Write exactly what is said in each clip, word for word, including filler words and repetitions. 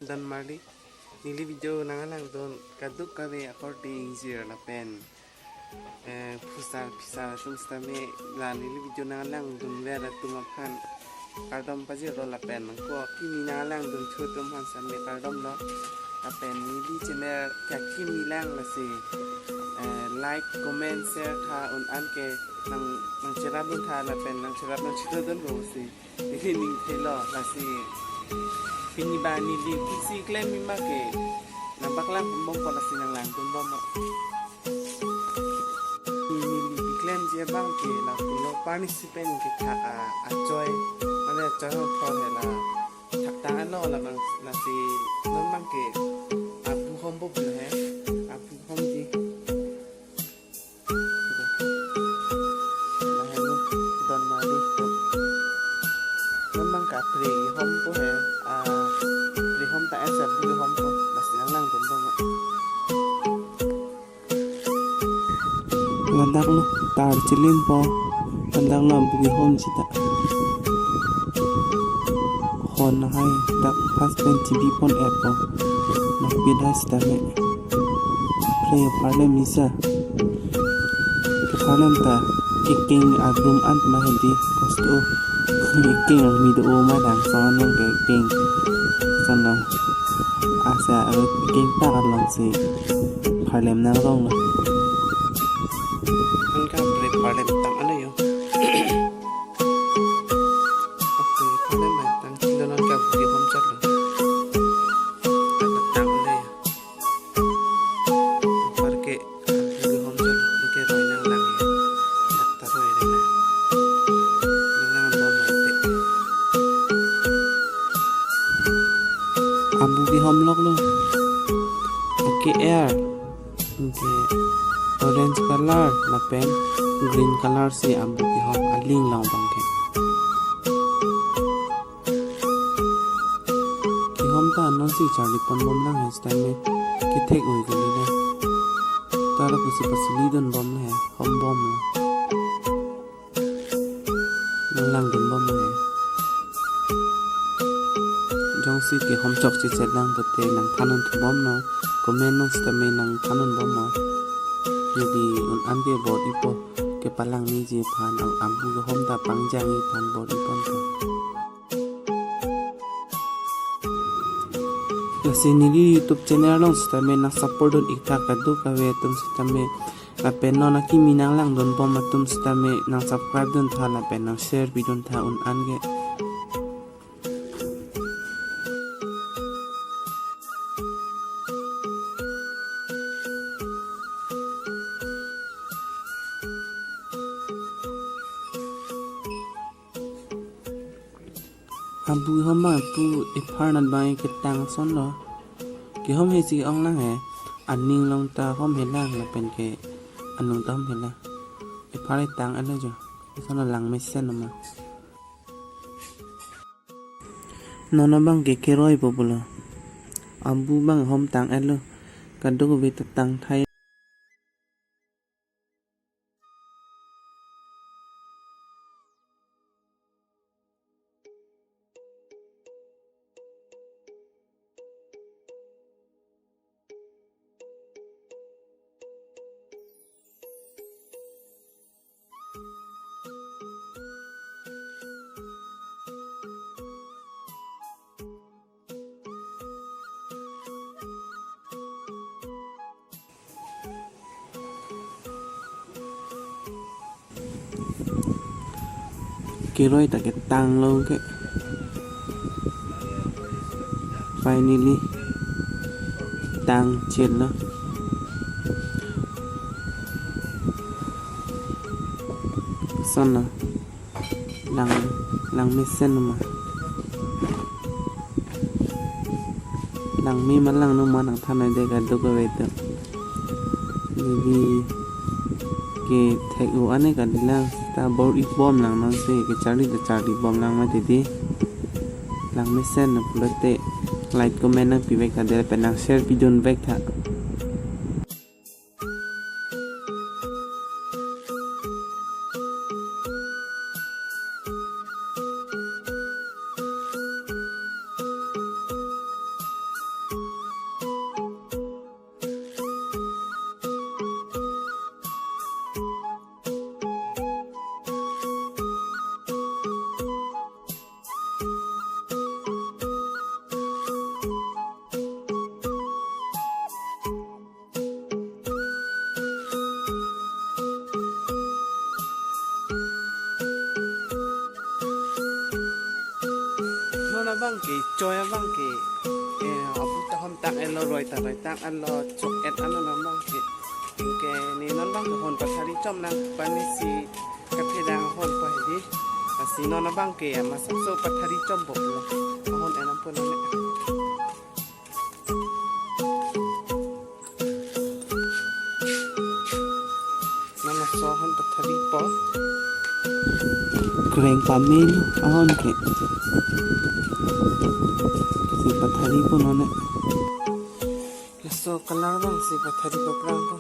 Don Marli, neli video nanglang don kaduk kave according jir lapen, eh, phusar phisar atum sitame la neli video nanglang dunver atum aphan kardom pajirlo lapen nangko kimi nanglang dun thu atum aphan sitame kardom lo. Lapen neli channel kakimi lang lasi, eh, like, comment, share tha un-an ke nang, nangcherap dun tha lapen nangcherap nangchedondunlo si neli ning thelo lasi pini ba neli pisi klem mima ke nangpaklang pumbom ko lasi nanglang pumbom. Neli klemji abang ke lapulo participant kethak a, achoi, mane achoi hon thor hela thak tang ano labang lasi non abang ke abu hom bo bun he, abu homji. Lahelo Don Marli. Non abang ke apre hom po he, a, apre hom ta esa abu hom po, lasi nanglang dunbom. Ladak lo tar chilim po, ladak lo abu hom sita. Hon hai dak pas pen chibi pon et po. Nangpidai sitame. Play parle misa. Kepharlem ta eking agrum ant ma hedi kosto. Eking armi do ma dang son nang ke eking. Sana asa eking ta along si pharlem nangrong lo. Anke pre pharlem tang ano yo. Pre pharlem tang chilo non ke abu hom chot lo. Tang ano yo. Apar ke abu hom chot ke roi nanglang ya. Dak ta roi nanglang. Nanglang bom mate. Abu kehom lok lo. Oke air. Oke orange color lapen green color si abu kehom aling long abang ke. Kehom ta non si charli pon bom lang hai sitame kethek oi kali le. Tara pusi pasuli dun bom le hom bom le. Nanglang dun bom le. Jongsi kehom chokche chet lang pute nangthan un thu bom no. Comment nung sitame nangthan un bom no. Neli un-an ke bor-ipo kepalang niji aphan, abu kehom ta pangjang-i aphan bor-ipo. Lasi neli YouTube channel along sitame nang support dun ik tha kaduk kave atum sitame. Lapen non akimi nanglang dun bom atum sitame nang subscribe dun tha lapen nang share pi dun tha un-an ke. Abu hom abang pu ephar nat abang ketang ason lo. Kehom he si ong lang he. Aning long ta hom he lang lapen ke anung ta hom he lang. Ephar etang alo jo. Ason lo langmesen ma. Non abang ke keroi po pulo. Abu abang hom tang alo. Kaduk kave ta tang thai. Keroi ta ketang lo ke. Finally tang chet lo. Ason lo. Lang, langmesen ma. Langme ma langno ma nangthan noi de kaduk kave atum. Neli kethek-o ane kali lang ta bor-i bom lang non si kecharli ta charli bom lang mati di. Langmesen na pulote like comment nangpi vek tha de lapen nang share pi dun vek tha. Bang ke choi abang ke, eh, abu ta hom tang-etlo, roi ta roi tang-etlo, chok-et alo nang bang ke. Ke ne non bang ke hon pathari chom nang panisi kaphedang hon pa hedi. Lasi non abang ke ama sapso pathari chom boklo. Hon enam pun ane. Nang laso ahon patharipo. Kreng pamelo ahon ke. Si patharipo non ne. Laso color bang si patharipo prangpo.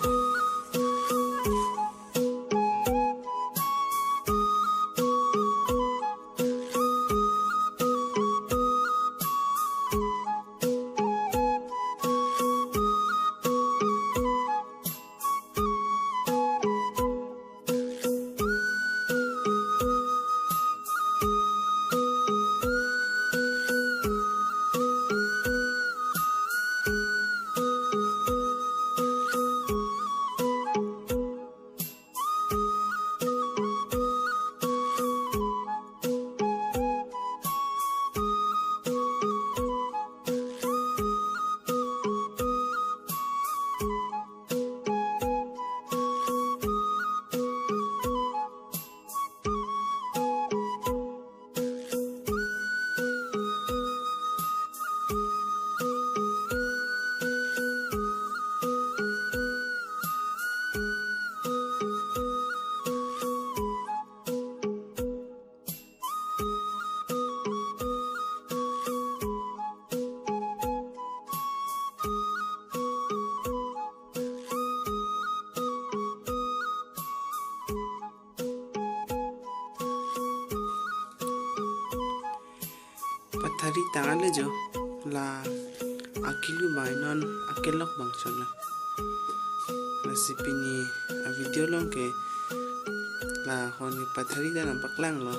Pathari tang ale jo, la akilu bang non akelok bang cholo. Lasi pini a video along ke la hon pathari ta nangpaklanglo.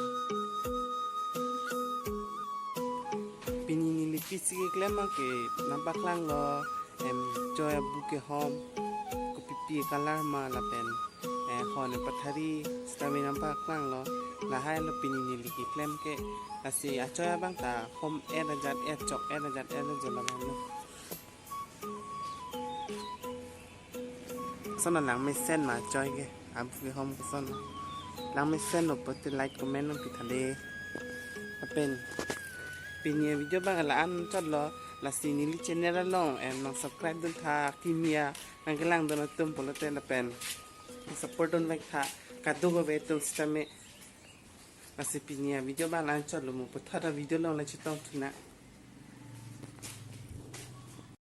Pini neli pisi keklem ke nangpaklanglo, em, choi abu kehom, kopipi color ma lapen, eh, hon pathari sitame nangpaklanglo. Lahai lo pini neli keklem ke. Lasi achoi abang ta hom-et ajat-et, chok-et ajat-et lo jo labang lo. Koson lang mesen ma choi ke, abu kehom koson. Lang mesen lo pulote like comment nangpitha dei. Lapen pini a video bang la-an chotlo, lasi neli channel along, em, nang subscribe dun tha, kimi a nangkelang dun atum pulote lapen support dun vek tha, kadokave atum sitame. Lasi pini a video bang la-an chotlo, mo puthot a video along le chetong thu nang.